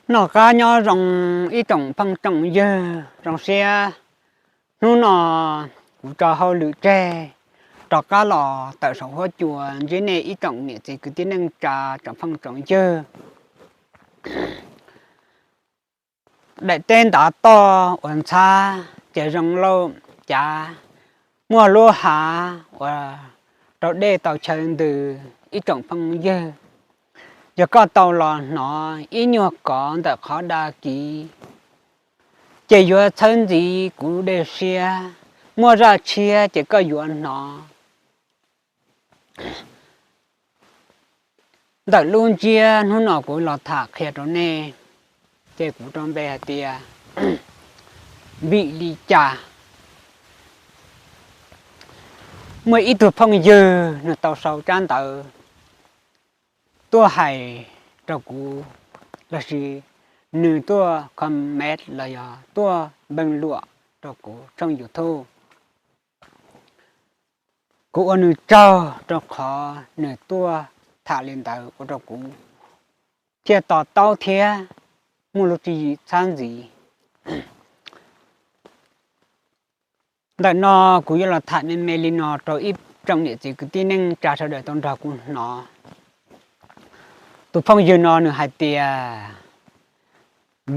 Noj qab nyob zoo ib tsoom phooj tsoom ywg, zoo siab hnub no kuv tso hauj lwm tseg rov qab los tawm saum huab cua ntsib nej ib tsoom niam txiv kwv tij neej tsa tsoom phooj tsoom ywg. Daim teb ntav toj uas ntxhab ces zoo lauj, cav muaj lub hav uas rau dej tau chaw ntws ib tsoom phooj ywg. Yog koj tau los hnov ib nyuag kov ntawm qhov dag kiv, ces yuav txhawb ntxiv kuv dej siab. Muaj zaj tshiab ces koj yuav hnov. Ntawm lub ntsiab hnub no kuv los tham qhia rau nej, ces kuv rau npe hais tias vim li cas. Muaj ib tug phooj ywg nws tau sau tsab ntawv tuaj hais rau kuv, lossis nws tuaj comment los yog tuaj npeej luam rau kuv tshooj YouTube. Kuv ua nws tsaug rau qhov nws tuaj tham li ntawd ua rau kuv thiaj to taub thiab muaj lub tswv yim txhab ntxiv. Ntawm no kuv yuav los tham me me li no rau ib tsoom niam txiv kwv tij neej tsa sawv daws tau nrog kuv hnov. Tus phooj ywg no nws hais tias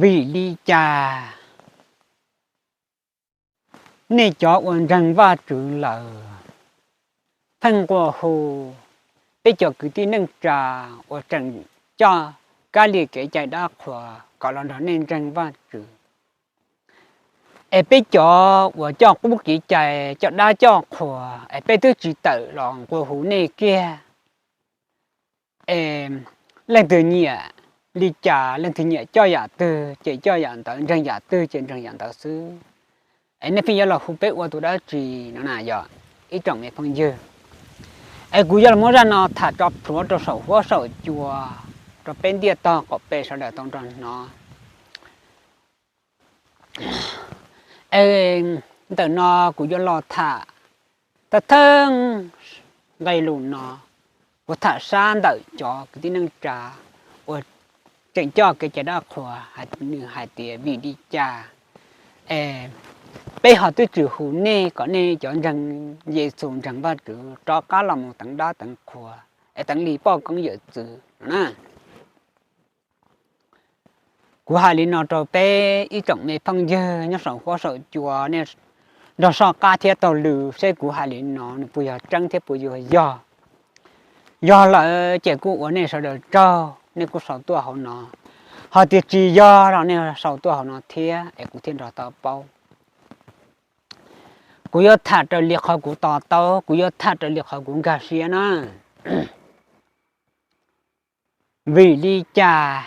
vim li cas nej cov uas ntseeg Vajtswv lawm pheej nqua hu peb cov kwv tij neej tsa uas tseem coj kab li kev cai dab qhuas kom los nrog nej ntseeg Vajtswv, es peb cov uas coj qub kev cai coj dab coj qhuas es peb twb tsis tawm los nqua hu nej kiag. Es leej twg nyiam li cas, leej twg nyiam coj yam twg ces coj yam ntawd, ntseeg yam twg ces ntseeg yam ntawd xwb. Es nej pheej yuav los hu peb ua tus dab tsi no na yog ib tsoom me phooj ywg. Es kuv yuav los muab zaj no tham tso plhuav rau saum huab saum cua rau peb ntiaj tog qaum pem sawv daws tau nrog hnov. Es ntawm no kuv yuav los tham thawj thawj nqe lus no, kuv tham sab ntawm cov kwv tij neej tsa uas tseem coj kev cai dab qhuas, nws hais tias vim li cas es peb ho twb tsis hu nej kom nej cov ntseeg Yexus ntseeg Vajtswv rov qab los mus teev dab teev qhuas es teev li poj koob yawm txwv no na. Kuv hais li no rau peb ib tsoom me phooj ywg nyob saum huab saum cua, nej nrog soj qab thiab taug lw seb kuv hais li no nws puas yog tseeb thiab puas yuav yog. Yog lawm ces kuj ua nej sawv daws tsaug, nej kuj sau tuaj hauv no. Ho tias tsis yog los nej sau tuaj hauv no thiab es kuv thiaj nrog tau paub. Kuv yuav tham raws li qhov kuv to taub, kuv yuav tham raws li qhov kuv nkag siab na. Vim li cas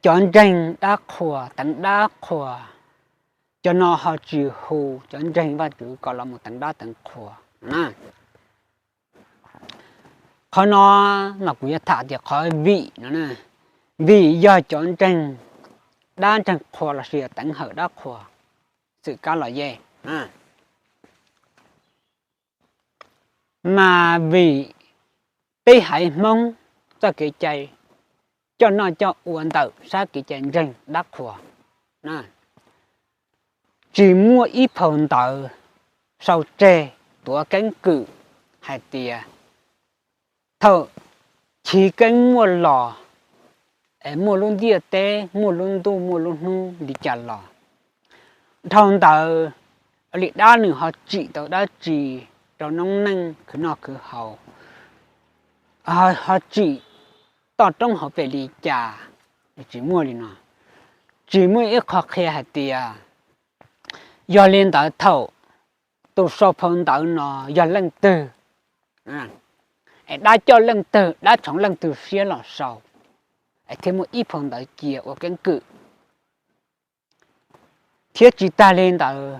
cov ntseeg dab qhuas, teev dab qhuas, cov no ho tsis hu cov ntseeg Vajtswv kom los mus teev dab teev qhuas na? Qhov no mas kuv yuav tham tias qhov vim no, vim yog cov ntseeg dab ntseeg qhuas lossis teev hawm dab qhuas xwm kab los yej. Mas vim peb haiv Hmoob txoj kev cai coj noj coj ua ntawm sab kev cai ntseeg dab qhuas, tsis muaj ib phau ntawv sau tseg tuav keeb kwm hais tias thaum chiv keeb muaj los, es muaj lub ntiaj teb, muaj lub ntuj, muaj lub hnub li cas los, dhau ntawd li dab nws ho tsim tau dab tsi rau noob neej khwv noj khwv haus, ho tsim toj roob hauv pes li cas, tsis muaj li no. Tsis muaj ib qho qhia hais tias yog li ntawd thaum tus sau phau ntawv no yog leej twg, es dab coj leej twg, dab tshoov leej twg siab los sau, es thiaj muaj ib phau ntawv cia ua keeb kwm. Thiab tsis tag li ntawd,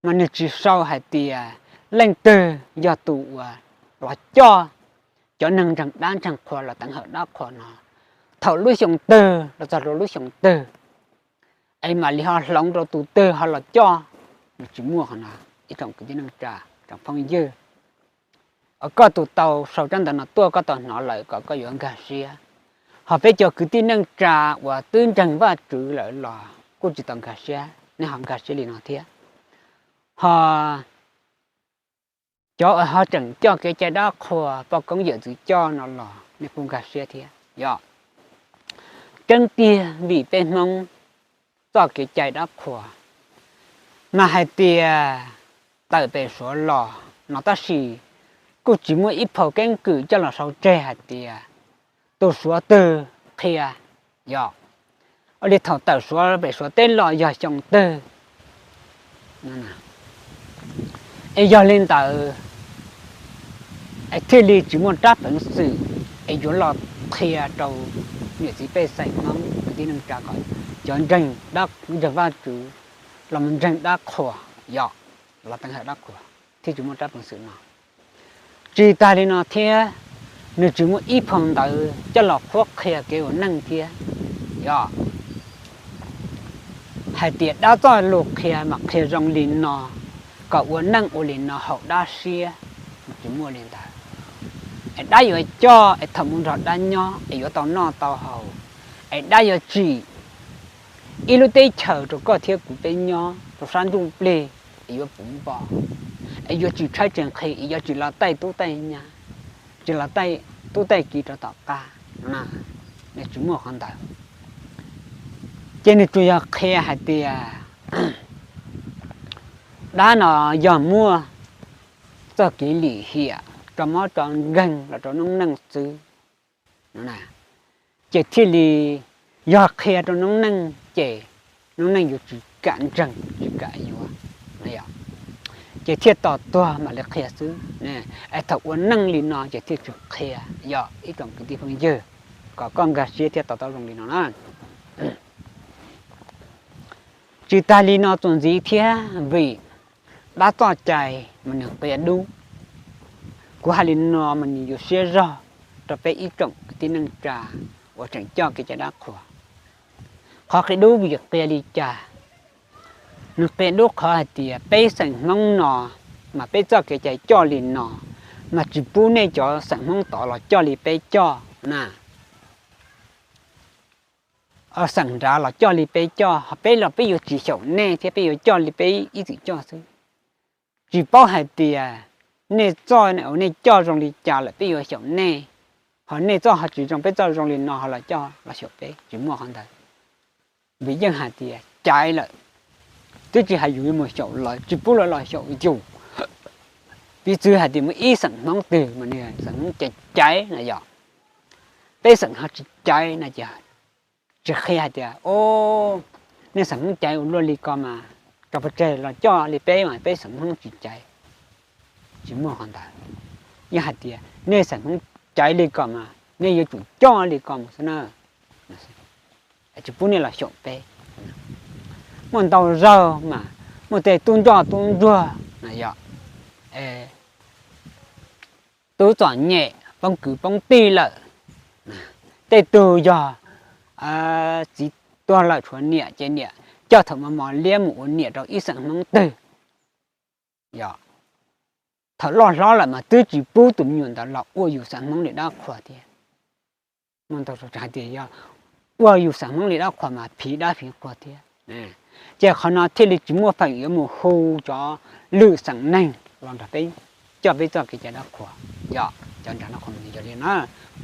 mas nws tsis sau hais tias leej twg yog tus uas los coj cov neeg ntseeg dab ntseeg qhuas los teev hawm dab qhuas no, thaum lub xyoo twg los txog rau lub xyoo twg, es mam li ho hloov rau tus twg ho los coj. Nws tsis muaj qhov no, ib tsoom kwv tij neej tsa, tsoom phooj ywg. Koj tus tau sau tsab ntawv no tuaj koj tau hnov lawm kom koj yuav nkag siab. Ho peb cov kwv tij neej tsa uas twb ntseeg Vajtswv lawm los kuj tsis tau nkag siab, nej ho nkag siab li no thiab. Ho cov uas ho tseem coj kev cai dab qhuas poj koob yawm txwv coj no los nej kuj nkag siab thiab yom. Tseeb tiag vim peb Hmoob txoj kev cai dab qhuas, mas hais tias tawm pem Suav los no tab sis kuj tsis muaj ib phau keeb kwm coj los sau tseg hais tias tus Suav twg qhia yom. Ua li thaum tawm Suav pem Suav teb los yog xyoo twg, es yog li ntawd es thiaj li tsis muaj rab peev xwm es yuav los qhia rau niam txiv pej xeem Hmoob kwv tij neej tsa kom cov ntseeg dab, ntseeg Vajtswv los mus ntseeg dab qhuas yom, los teev hawm dab qhuas, thiaj tsis muaj rab peev xwm no. Tsis tas li no thiab, nws tsis muaj ib phau ntawv coj los qhuab qhia kev ua neej thiab yom. Hais tias dab txoj lus qhia mas qhia zoo li no, kom ua neej ua li no haum dab siab, tsis muaj li ntawd. Es dab yuav coj es thaum mus nrog dab nyob es yuav tau noj tau haus, es dab yuav tsim ib lub teb chaws rau koj thiab kuv peb nyob rau sab ntsuj plig, es yuav puv npo, es yuav tsis tshaib tsis nqhis, es yuav tsis los taij tub taij nyab, tsis los taij tub taij kiv rau tom qab, nws tsis muaj qhov ntawd. Ces nws tsuas yog qhia hais tias dab no yog muaj txoj kev lim hiam rau mob rau nkeeg los rau noob neej xwb. Ces thiaj li yog qhia rau noob neej ces noob neej yuav tsis kam ntseeg tsis kam yuav, ces thiaj tos tuag mam li qhia xwb. Es thaum ua neej li no ces thiaj tsis qhia, yog ib tsoom kwv tij phooj ywg, kom koj nkag siab thiab to taub zoo li no na. Tsis tas li no txuas ntxiv thiab, vim dab txoj cai mas nws qia dub. Kuv hais li no mas nws yuav siab zog rau peb ib tsoom kwv tij neej tsa uas tseem coj kev cai dab qhuas. Qhov qia dub vim qia li cas? Nws qia dub qhov hais tias peb xeem Hmoob no mas peb txoj kev cai coj li no, mas tsis pub nej cov xeem Hmoob tod los coj li peb coj na. Xeem nrad los coj li peb coj, ho peb los peb yuav tsis xyaum nej thiab peb yuav coj li peb ib txwm coj xwb. Tsis paub hais tias nej txoj uas nej coj zoo li cas lawm peb yuav xyaum nej, ho nej txoj ho tsis zoo peb txoj zoo li no ho los coj los xyaum peb, tsis muaj qhov ntawd. Vim yeej hais tias caiv lawm, twb tsis hais yus yuav mus xyaum lawv, tsis pub lawv los xyaum yus. Piv txwv hais tias muaj ib xeem Hmoob twg mas nws xeem Hmoob caiv caiv na yom, peb xeem ho tsis caiv na ces tsis qhia hais tias, o, nej xeem Hmoob caiv ua luaj li ko mas rau pes tsawg los coj li peb mas peb xeem Hmoob tsis caiv. Tsis muaj qhov ntawd. Yeej hais tias nej xeem Hmoob caiv li ko mas nej yuav tsum coj li ko mus xwb na, tsis pub nej los xyaum peb. Muaj ntau zaug mas muaj tej tub ncoj tub ntsuag na yom, tub txom nyem poob kwv poob tij lawm, tej tug yog txiv tuag lawm tshuav niam ces niam coj thaum mos mos liab mus ua niam rau ib xeem Hmoob twg. Thaum loj hlob lawm mas twb tsis pub tus me nyuam ntawd los ua yus xeem Hmoob li dab qhuas thiab. Hais tias yog ua yus xeem Hmoob li dab qhuas mas phiv dab phiv qhuas thiab. Ces qhov no thiaj li tsis muaj feem yuav mus hu cov lwm xeem neeg los nrog peb coj peb txoj kev cai dab qhuas. Yog cov nrog dab qhuas yog li no,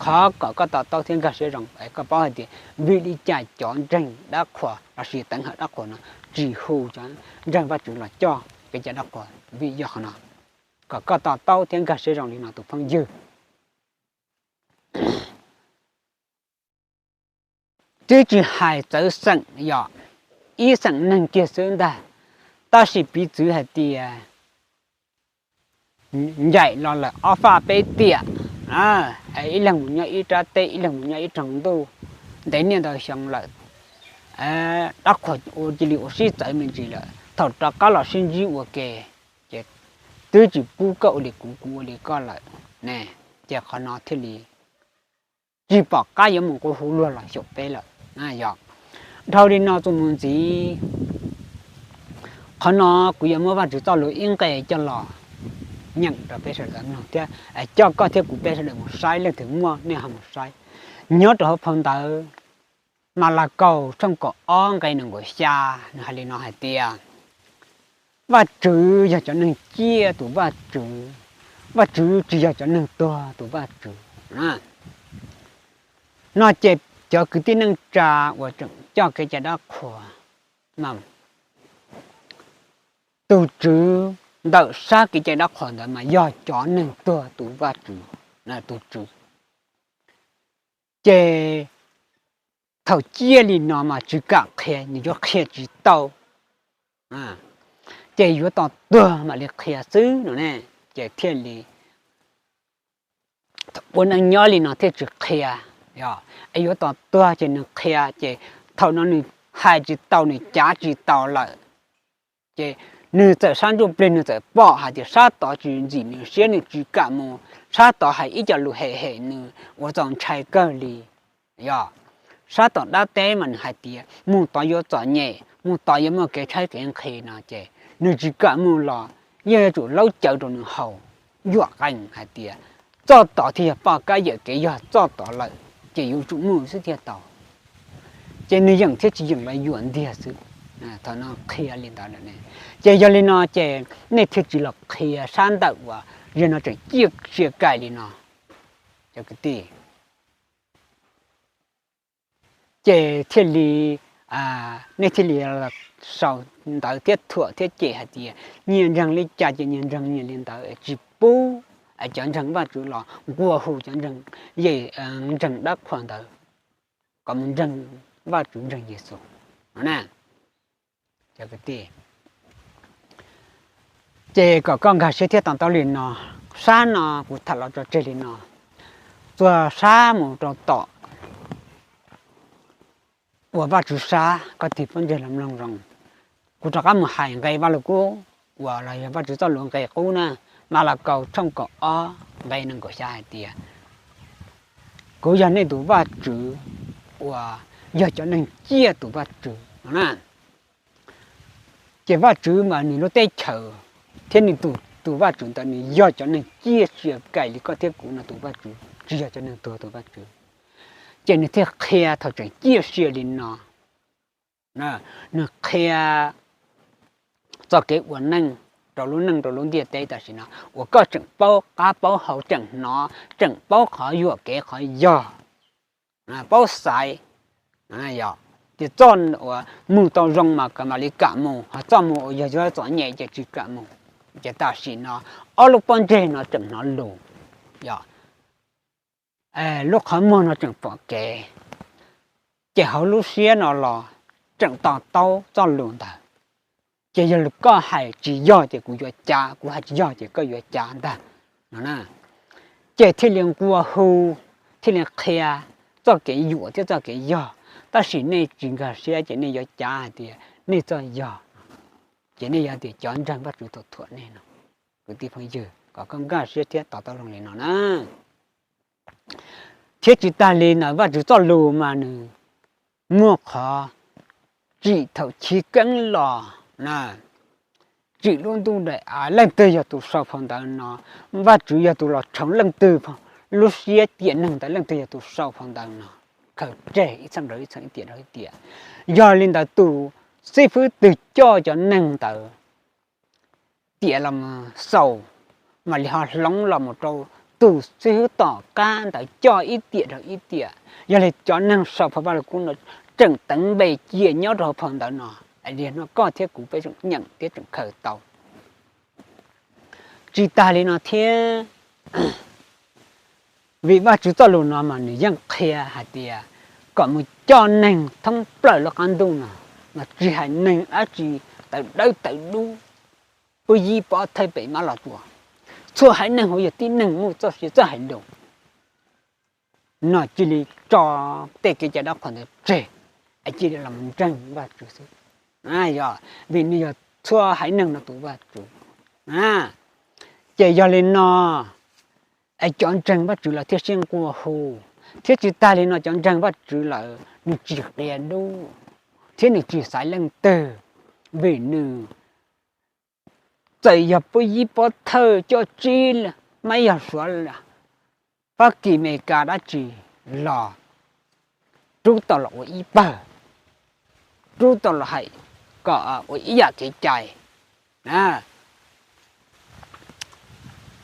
qhov kom koj to taub thiab nkag siab zoo es koj paub hais tias vim li cas cov ntseeg dab qhuas lossis teev hawm dab qhuas no tsis hu cov ntseeg Vajtswv los coj kev cai dab qhuas, vim yog qhov no. Kom koj to taub thiab nkag siab zoo li no tus phooj ywg. Twb tsis hais txawv xeem, yog ib xeem neeg kiag xwb ntag, tab sis piv txwv hais tias ncaim los lawm ob faj peb tiam, ib leeg mus nyob ib rab teb, ib leeg mus nyob ib roog ntuj, ntev niaj ntau xyoo lawm, dab qhuas ua cia li ua sib txawv me ntsis lawm, thaum rov qab los sib ntsib ua ke, ces twb tsis pub koj ua li kuv, kuv ua li koj lawm ne. Ces qhov no thiaj li tsis pom qab yuav mus nqua hu luag los xyaum peb lawm. Yog dhau li no txuas mus ntxiv, qhov no kuv yuav muab Vajtswv txoj lus ib nqe coj los nyeem rau peb sawv daws mloog thiab coj koj thiab kuv peb sawv daws mus saib, leej twg muaj nej ho mus saib. Nyob rau hauv phau ntawv Malakaus tshooj kaum ob nqe nees nkaum xya, nws hais li no hais tias, Vajtswv yog cov neeg ciaj tus Vajtswv, Vajtswv tsis yog cov neeg tuag tus Vajtswv. No ces cov kwv tij neej tsa uas tseem coj kev cai dab qhuas, tus tswv ntawm sab kev cai dab qhuas ntawd mas yog cov neeg tuag tus Vajtswv, tus tswv. Ces thaum ciaj li no mas tsis kam qhia, nws yuav qhia tsis tau, ces yuav tos tuag mam li qhia xwb no ne. Ces thiaj li ua neej nyob li no thiaj tsis qhia, es yuav tos tuag ces nws qhia, ces thaum no nws hais tsis tau, nws cav tsis tau lawm. Ces nws txawm sab ntsuj plig, nws txawm pom hais tias sab tod tsis ntxim nws siab, nws tsis kam mus, sab tod hais ib co lus hem hem nws uas txaus ntshai kawg li. Yog sab tom dab teb mas nws hais tias mus tod yuav txom nyem, mus tod yuav muaj kev tshaib kev nqhis no ces nws tsis kam mus los yeej yuav tsum laub cawv rau nws haus, yuam qees hais tias txoj tod thiaj yog poj kab yawm kev, yog txoj tod lawm ces yuav tsum mus xwb thiaj tau. Ces nws yeem thiab tsis yeem los yuam ntiag xwb. Thaum no qhia li ntawd, ces yog li no ces nej thiaj tsis los qhia sab ntawm uas yog no tseem ciaj sia kais li no, cov kwv tij. Ces thiaj li, nej thiaj li sau ntawv thiab thuam thiab cem hais tias nyias ntseeg li cas ces nyias ntseeg nyias li ntawd, tsis pub cov ntseeg Vajtswv los nqua hu cov ntseeg, ntseeg dab qhuas ntawd kom mus ntseeg Vajtswv, ntseeg Yexus no na. Ces kom koj nkag siab thiab to taub li no, sab no kuv tham los tso tseg li no, txuas sab mus rau tom uas Vajtswv sab, koj tig pob ntseg los mloog zoo. Kuv rov qab mus hais nqe Vaj Lug Kub uas los yog Vajtswv txoj lus nqe qub na, Malakaus tshooj kaum ob nqe nees nkaum xya hais tias, Kuv yog nej tus Vajtswv uas yog cov neeg ciaj tus Vajtswv no na. Ces Vajtswv mas nws lub teb chaws thiab nws tus, tus Vajtswv ntawd nws yog cov neeg ciaj sia kais li koj thiab kuv no tus Vajtswv, tsis yog cov neeg tuag tus Vajtswv. Ces nws thiaj qhia thaum tseem ciaj sia li no, nws qhia txoj kev ua neej rau lub neej rau lub ntiaj teb tam sim no uas koj tseem paub qab paub hau, tseem hnov, tseem paub qhov yuam kev qhov yog, paub xaiv. Ces txoj uas mus tau zoo mas kam mam li kam mus, ho txoj mus uas yog yuav txom nyem ces tsis kam mus. Ces tam sim no ob lub pob ntseg no tseem hnov lus, yog lub qhov muag no tseem pom kev, ces hauv lub siab no los tseem to taub txoj lus ntawd. Ces yog koj hais tsis yog ces kuv yuav cav, kuv hais tsis yog ces koj yuav cav ntag no na. Ces thiaj li nqua hu, thiaj li qhia txoj kev yuam thiab txoj kev yog. Tab sis nej tsis nkag siab ces nej yuav cav hais tias nej txoj yog, ces nej yuav tias cov ntseeg Vajtswv thuam thuam nej no. Kwv tij phooj ywg, kom koj nkag siab thiab to taub zoo li no na. Thiab tsis tas li ntawd, Vajtswv txoj lus mas nws muaj qhov tsim thaum chiv keeb los na, tsim lub ntuj daim av, leej twg yog tus sau phau ntawv no, Vajtswv yog tus los tshoov leej twg lub siab tiam neeg ntawd, leej twg yog tus sau phau ntawv no, khaws tseg ib txheej rau ib txheej, ib tiam rau ib tiam. Yog li ntawd tus xib fwb twg coj cov neeg ntawd tiam los xaus, mam li ho hloov los mus rau tus xib fwb tom qab ntawd coj ib tiam rau ib tiam. Yog li cov neeg sau phau Vaj Lug Kub no tseem teev npe cia nyob rau hauv phau ntawv no, es li no koj thiab kuv peb tseem nyeem thiab tseem khaws tau. Tsis tas li no thiab, vim Vajtswv txoj lus no mas nws yeej qhia hais tias kom mus coj neeg thoob plaws lub qab ntuj no, mas tsis hais neeg dab tsi, tawv dawb tawv dub, pub yib pob thawj pem mab los tsuas, txhua haiv neeg uas yog tib neeg muaj txoj sia txawj hais lus no cia li tso tej kev cai dab qhuas ntawd tseg, es cia li los ntseeg Vajtswv xwb. Yog, vim nws yog txhua haiv neeg no tus Vajtswv. Ces yog li no, es cov ntseeg Vajtswv lawv thiaj sib nqua hu, thiab tsis tas li no cov ntseeg Vajtswv lawm nws tsis qia dub, thiab nws tsis xaiv leej twg, vim nws txawm yog pub yib pob thawj coj tsib, mab yog suav Fab Kis Amelikas dab tsi los rub tau los ua ib pawg, rub tau los hais kom ua ib yam kev cai,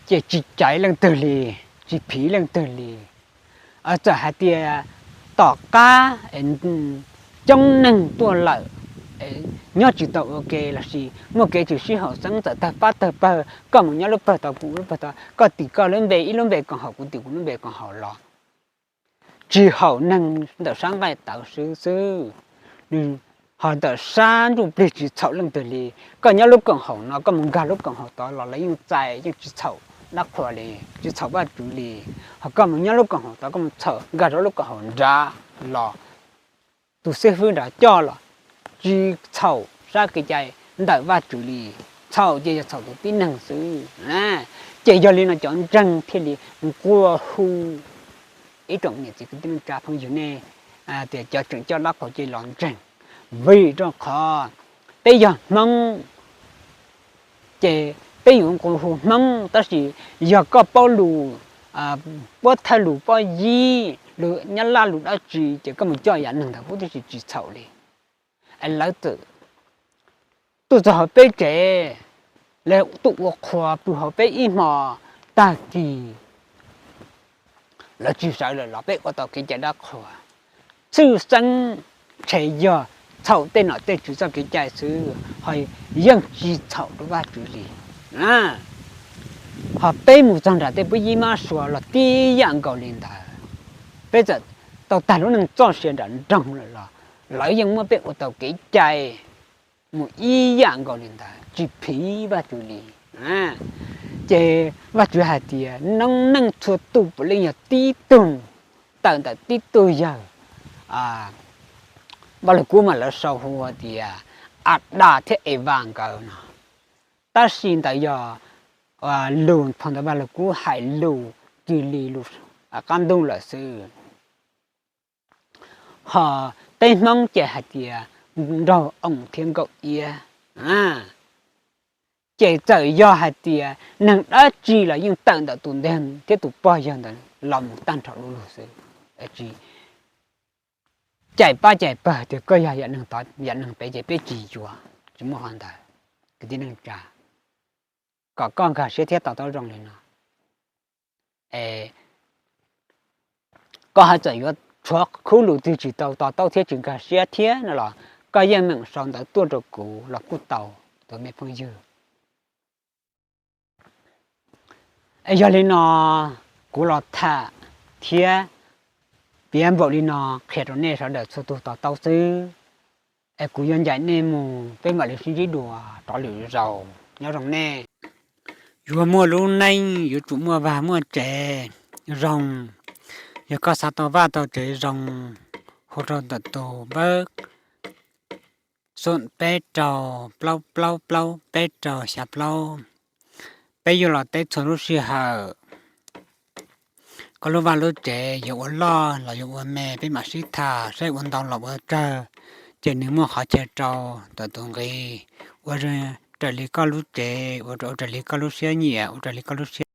ces tsis caiv leej twg li, tsis phiv leej twg li. Txawm hais tias tom qab coob neeg tuaj lawm, nyob tsis tau ua ke lossis muaj kev tsis sib haum xeeb txawm tawg pab tawg pawg, koj mus nyob lub pawg tod kuv lub pawg tod, koj tim koj lub npe ib lub npe koom haum kuv tim kuv lub npe koom haum los tsis haum neeg ntawm sab nqaij tawv xwb xwb. Nws ho ntawm sab ntsuj plig tsis txhaum leej twg li. Koj nyob lub koom haum no koj mus nkag lub koom haum tod los lawv yeej txais yeej tsis txhaum dab qhuas li, tsis txhaum Vajtswv li. Ho koj mus nyob lub koom haum tod koj mus txhaum nkag rau lub koom haum nrad los tus xib fwb nrad coj los tsis txhaum sab kev cai ntawm Vajtswv li, txhaum ces yog txhaum tus tib neeg xwb. Ces yog li no cov ntseeg thiaj li nqua hu, ib tsoom niam txiv kwv tij neej tsa phooj ywg nej, tias cov tseem coj dab qhuas ces los ntseeg, vim rau qhov peb yog Hmoob ces peb yuav nqua hu Hmoob, tab sis yog koj paub lus, paub thawj lus pob yib, lus Nyab Laj lus dab tsi ces koj mus coj yam neeg ntawd huv tib si tsis txhaum li. Es lawv txawm tuaj txog hauv peb tsev, lawv tuaj ua qhua pw hauv peb ib hmo, tag kis lawv tsis sawv lawm los peb ua tau kev cai dab qhuas. Tshwj xeeb ntshe yog txhaum tej nom tej tswv txoj kev cai xwb, ho yeej tsis txhaum rau Vajtswv li. Ho peb mus txog nram tej pub yib mab sua los tib yam nkaus li ntawd. Peb txawm tau tag lub neej txoj sia nram nroog lawm los lawv yeej muab peb ua tau kev cai mus ib yam nkaus li ntawd, tsis phiv Vajtswv li. Ces Vajtswv hais tias noob neej txhua tus puav leej yog tib tug, tawm ntawm tib tug yawg. Vaj Lug Kub mas lawv sau hu tias Adas thiab Evas nkawd no, tab sis ntawd yog lus phau ntawv Vaj Lug Kub hais lus cia li lus qab ntuj lawm xwb. Ho peb Hmoob ces hais tias nraug oos thiab nkauj iab. Ces txawm yog hais tias neeg dab tsi los yeej tawm ntawm tus ntxhais thiab tus pog yawg ntawd los mus tag nrho du lug xwb. Tsis cais pab cais pawg tias koj yog yam neeg tod yam neeg pem ces peb tsis yuav, tsis muaj qhov ntawd. Kwv tij neej tsa, kom koj nkag siab thiab to taub zoo li no. Koj hais txawm yuav tshuav khub lus twg tsis tau to taub thiab tsis nkag siab thiab no los koj yeej meem sau ntawv tuaj rau kuv los kuj tau, tus me phooj ywg. Yog li no, kuv los tham thiab piav npaum li no qhia rau nej sawv daws txhua tus to taub xwb. Es kuv yuav ncaim nej mus, peb mam li sib ntsib dua rov lwm zaus, nyob zoo nej. Yuav muaj lub neej yuav tsum muaj vaj muaj tsev zoo. Yog koj xav tau vaj tau tsev zoo, hu rau ntawm tus npawb xoom peb rau plaub plaub plaub peb rau xya plaub. Peb yuav los teb txhua lub sij hawm. Koj lub vaj lub tsev yuav ua loj los yuav ua me peb mam sib tham saib ua ntau los ua tsawg, ces nws muaj qhov chaw rau ntawm tus nqi. Ua raws li koj lub tsev, ua raws li koj lub siab nyiam, ua raws li koj lub siab